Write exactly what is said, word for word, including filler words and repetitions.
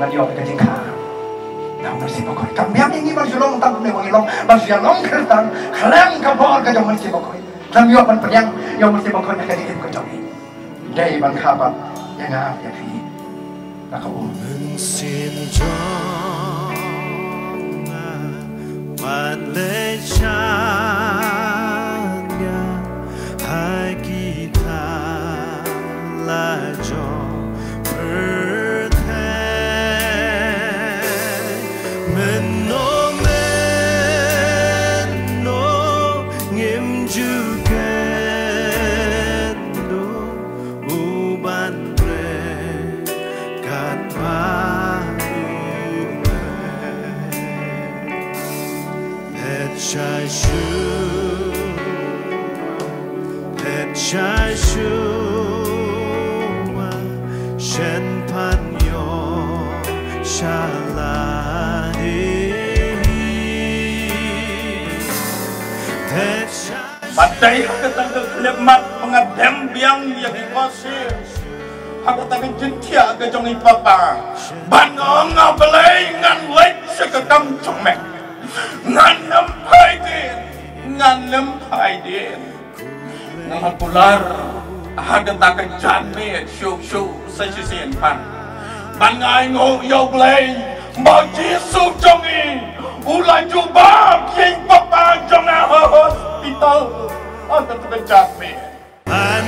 Ban ïoh ka jingkha na u Mynsiem Bakhuid. Kam biang ïa ngi ban shu long tang kumne ba ngi long, ban shu ïa long Khristan khlem ka bor ka jong u Mynsiem Bakhuid. Nang ïoh ban pdiang ïa u Mynsiem Bakhuid na ka jingim ka jong ngi. Dei ban kha pat ïa nga ïa phi. Na ka um. Mynsiem jong nga, wat leit shad ïa ha kita la jong pyrthei. Mynno mynno ngim ju kynduh u ban trei katba u trei. Phet shai shuwa, phet shai shuwa, shen pan ïoh sha la hi. Phet shai. Ba dei ha kata ka khyllipmat ba nga dem biang ïa ki khohsiew ha kata ka jingthiah ka jong i Papa. Ban ong, A Blei, ngan leit sha ka kam jong me. Ngan ym phai dien, ngan ym phai dien. Nga la kular ha kata ka janmiet shuh shuh sa shisien pat ban ai nguh ïa U Blei ba u Jisu jong ngi u la jubab ïa i Papa jong nga ha hospital ha kata ka janmiet. Ban